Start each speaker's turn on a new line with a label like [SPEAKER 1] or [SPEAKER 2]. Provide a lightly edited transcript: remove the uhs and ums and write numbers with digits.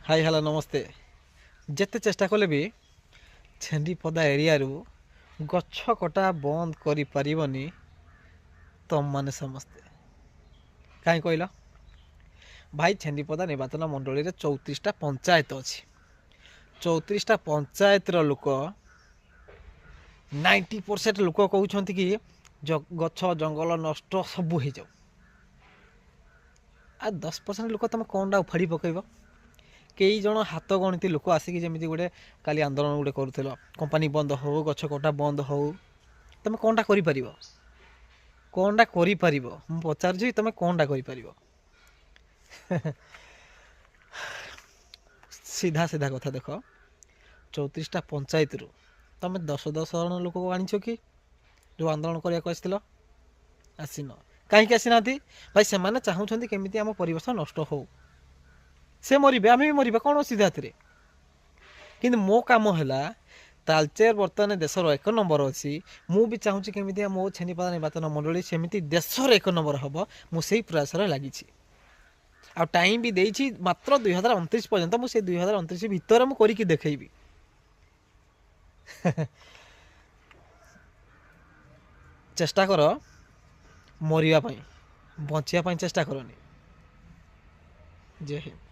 [SPEAKER 1] High, hello, ନମସ୍ତେ। ଯେତେ ଚେଷ୍ଟା କଲେ ବି ଛେଣ୍ଡିପଦା ଏରିଆରୁ ଗଛ କଟା ବନ୍ଦ କରିପାରିବନି ତମମାନେ ସମସ୍ତେ। କାହିଁ କହିଲ ଭାଇ? ଛେଣ୍ଡିପଦା ନିର୍ବାଚନ ମଣ୍ଡଳୀରେ 34ଟା ପଞ୍ଚାୟତ ଅଛି। 34ଟା ପଞ୍ଚାୟତର ଲୋକ, 90% ଲୋକ କହୁଛନ୍ତି କି ଗଛ ଜଙ୍ଗଲ ନଷ୍ଟ ସବୁ ହେଇଯାଉ। ଆଉ 10% ଲୋକ ତୁମେ କ'ଣଟା ଉଫାଡ଼ି ପକେଇବ? କେଇ ଜଣ ହାତ ଗଣତି ଲୋକ ଆସିକି ଯେମିତି ଗୋଟେ କାଲି ଆନ୍ଦୋଳନ ଗୋଟେ କରୁଥିଲ, କମ୍ପାନୀ ବନ୍ଦ ହଉ, ଗଛ କଟା ବନ୍ଦ ହଉ, ତୁମେ କ'ଣଟା କରିପାରିବ? କ'ଣଟା କରିପାରିବ ମୁଁ ପଚାରୁଛି, ତୁମେ କ'ଣଟା କରିପାରିବ? ସିଧା ସିଧା କଥା ଦେଖ, 34ଟା ପଞ୍ଚାୟତରୁ ତୁମେ 10 10 ଜଣ ଲୋକକୁ ଆଣିଛ କି ଯେଉଁ ଆନ୍ଦୋଳନ କରିବାକୁ ଆସିଥିଲ? ଆସିନ। କାହିଁକି ଆସିନାହାନ୍ତି ଭାଇ? ସେମାନେ ଚାହୁଁଛନ୍ତି କେମିତି ଆମ ପରିବେଶ ନଷ୍ଟ ହଉ, ସେ ମରିବେ, ଆମେ ବି ମରିବା, କ'ଣ ଅସୁବିଧା ଏଥିରେ? କିନ୍ତୁ ମୋ କାମ ହେଲା, ତାଲଚେର ବର୍ତ୍ତମାନ ଦେଶର 1 ନମ୍ବର ଅଛି। ମୁଁ ବି ଚାହୁଁଛି କେମିତି ମୋ ଛେଣ୍ଡିପଦା ନିର୍ବାଚନ ମଣ୍ଡଳୀ ସେମିତି ଦେଶର 1 ନମ୍ବର ହେବ। ମୁଁ ସେଇ ପ୍ରୟାସରେ ଲାଗିଛି ଆଉ ଟାଇମ୍ ବି ଦେଇଛି ମାତ୍ର 2029 ପର୍ଯ୍ୟନ୍ତ। ମୁଁ ସେଇ 2029 ଭିତରେ ମୁଁ କରିକି ଦେଖେଇବି। ଚେଷ୍ଟା କର ମରିବା ପାଇଁ, ବଞ୍ଚିବା ପାଇଁ ଚେଷ୍ଟା କରନି। ଜୟ ହିନ୍ଦ।